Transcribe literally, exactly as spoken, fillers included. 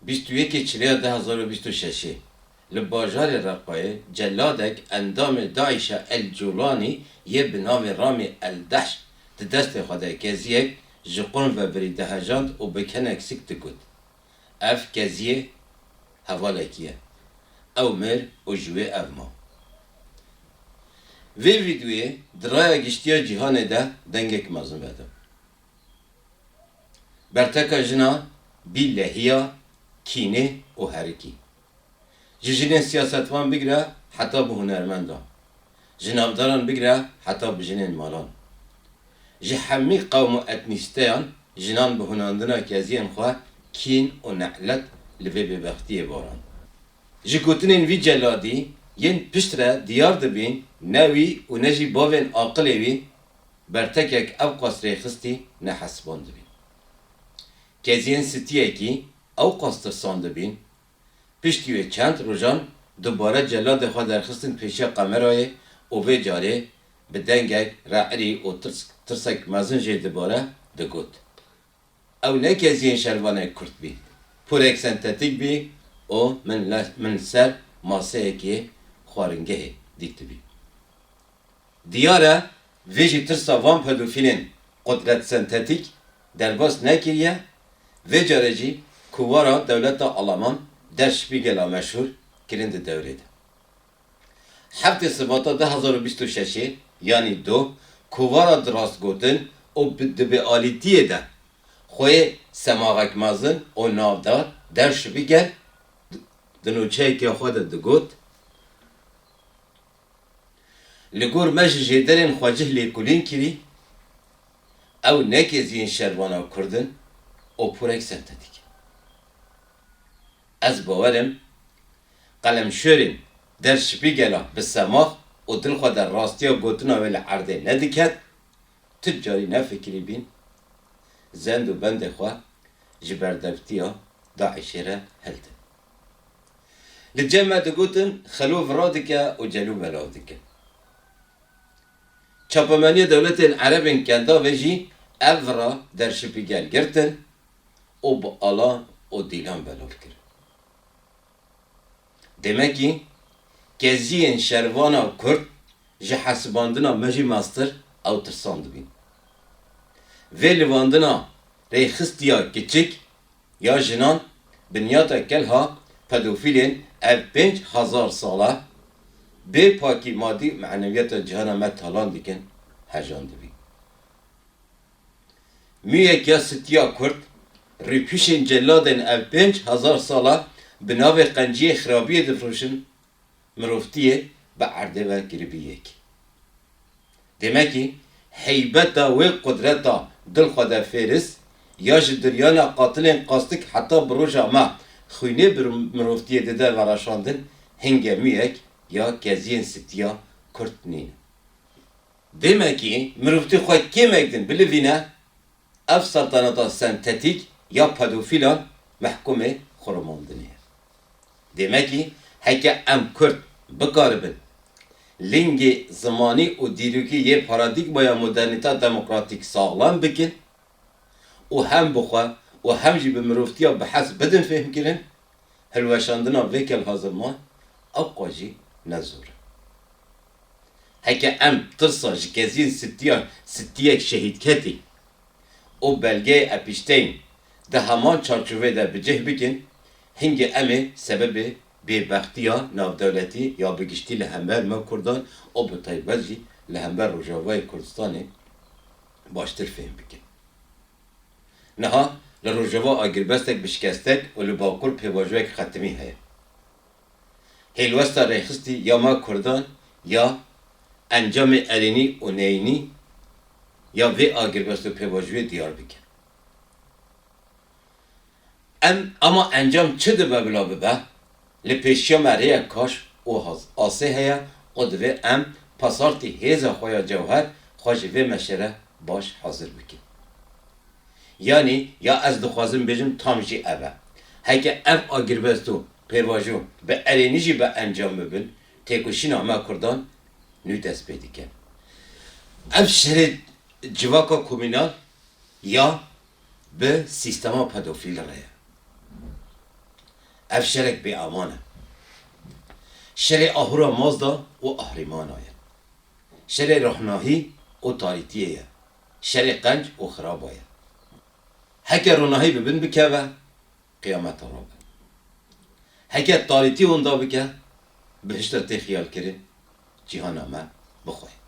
Bîst û yekê Çileya du hezar û bîst û şeşê li bajarê Reqayê celadek endamê DAIŞa El Culanî yê bi navê Ramî El Dehş di destê xwe de keziyek ji qûn ve birî dihejand û bi kenek sik digot. Ev keziyê hevalekî ye. Ew mir û ji wê ev ma. Vê vîdeoyê di raya giştiya cîhanê de dengek mezin veda. Berteka jina bî lehiya kînê û herikî. Ji jinên siyasetvan bigire heta bi hunermendan, ji navdaran bigire heta bi jinên malan. Ji hemî qewm û etnîsteyan jinan bi hunandina keziyên xwe kîn û ne'let li vê bêbextiyê barand. Ji gotinên vî celadî yên piştre diyar dibîn, ne wî û ne jî bavên aqilê wî bertekek ew qas rêxistî nehesibandibîn. Keziyên sitiyekî ew qas tirsandibîn, piştî wê çend rojan dubare celadê xwe derxistin pêşiya kamerayê û vê carê bi dengek re'rî û tirs-, tirsek mezin jê dibare digot. Ew ne keziyên şervanek kurt bî, pûrek sentetîk bî û min le-, min ser maseyekê xwaringehê dîtibî. Diyar e, vê jî tirsa van pedofîlên qudret sentetîk derbas nekiriye, vê carê jî kovara dewleta Alaman Der Spiegel a meşhûr kirin di dewrê de. Heftê Sibata du hezar û bîst û şeşê, yanî doh, kovara di rastgotin û bi, di bêalîtiyê de xweyê semaxek mezin û navdar Der Spiegel di, di nûçeyeke xwe de digot, Li gor me ji jêderên xwecih lêkolîn kirî, ew ne keziyên şervana kurd in û pûrek sentetîk in. Ez bawer im, qelemşorên Der Spiegela bi semax û dil xwe de rastiya gotina wê li erdê nediket, tu carî nefikirîbîn, zend û bendê xwe ji berdewtiya DAIŞê re hildin. Li cem me digotin, xelo vira dike û celû belav dike. Çapemeniya dewletên Erebên Kendavê jî ev vira Der Spiegel girtin û bi alan û dîlan belav kirin. Demekî, keziyên şervana kurd ji hesibandina me jî mestir ew tirsandibîn. Vê livandina rêxistiya kiçik ya jinan binyata kelha pedofîlên ev pênc hezar sal e bê pakî madî û menewiyata cihana me talan dikin, hejandibî. Mûyek ya sitiya kurd, rûpişên celadên ev pênc hezar sal e bi navê qenciyê xirabiyê difroşin, mirovtiyê bi erdê ve kiribî yek. Demekî heybeta wê qudreta dil xwe de fêris ya ji diryana qatilên qastik heta bi roja me xwînê bi mirovtiyê dide vereşandin, hinge mûyek ya keziyên sitiya kurd nîne. Demekî mirovtî xwe kêmek din bilivîne, ev seltaneta sentetîk ya pedofîlan mehkûmê xurumandinê ye. Demekî heke em kurd bikaribin lingê zimanî û dîrokî yê paradîgmaya modernîta demokratîk saxlem bikin û hem bi xwe û hem jî bi mirovtiya bi hez bidin fêhmkirin, hilweşandina vê kelhazirman ewqas jî ne zor e. Heke em tirsa ji keziyên sitiya, sitiyek şehîdketî û belgeyê Epîşteyn di heman çarçovê de bi cih bikin, hingê em ê sebebê bêbextiya navdewletî ya bi giştî li hember me Kurdan û bi taybet jî li hember Rojavayê Kurdistanê baştir fêm bikin. Niha li Rojava agirbestek bişkestek û li Bakur pêvajoyek xetimî heye. Hêlwesta rêxistî ya me Kurdan ya encamê erênî û neyînî ya vê agirbest û pêvajoyê diyar bike. Em ama encam çi dibe bila bibe, li pêşiya me rêyek kaş û haz-, asê heye û divê em pasartî hêza xwe ya cewher xwe ji vê meşê re baş hazir bikin. Yanî ya ez dixwazim bêjim tam jî ev e. Heke ev agirbest û pêvajo bi erênî jî bi encam bibin, têkoşîna me Kurdan nû dest pê dike. Ev şerê civaka komînal ya bi sîstema pedofîl re ye. Ev şerek bêaman e. Şerê ahura Mazda û Ahrimana ye. Şerê rohnahî û tarîtiyê ye. Şerê qenc û xiraba ye. Heke ronahî bi bin bikeve, qiyameta rabe. Heke tarîtî winda bike, bihişta tê xiyalkirin, cîhana me bixwe.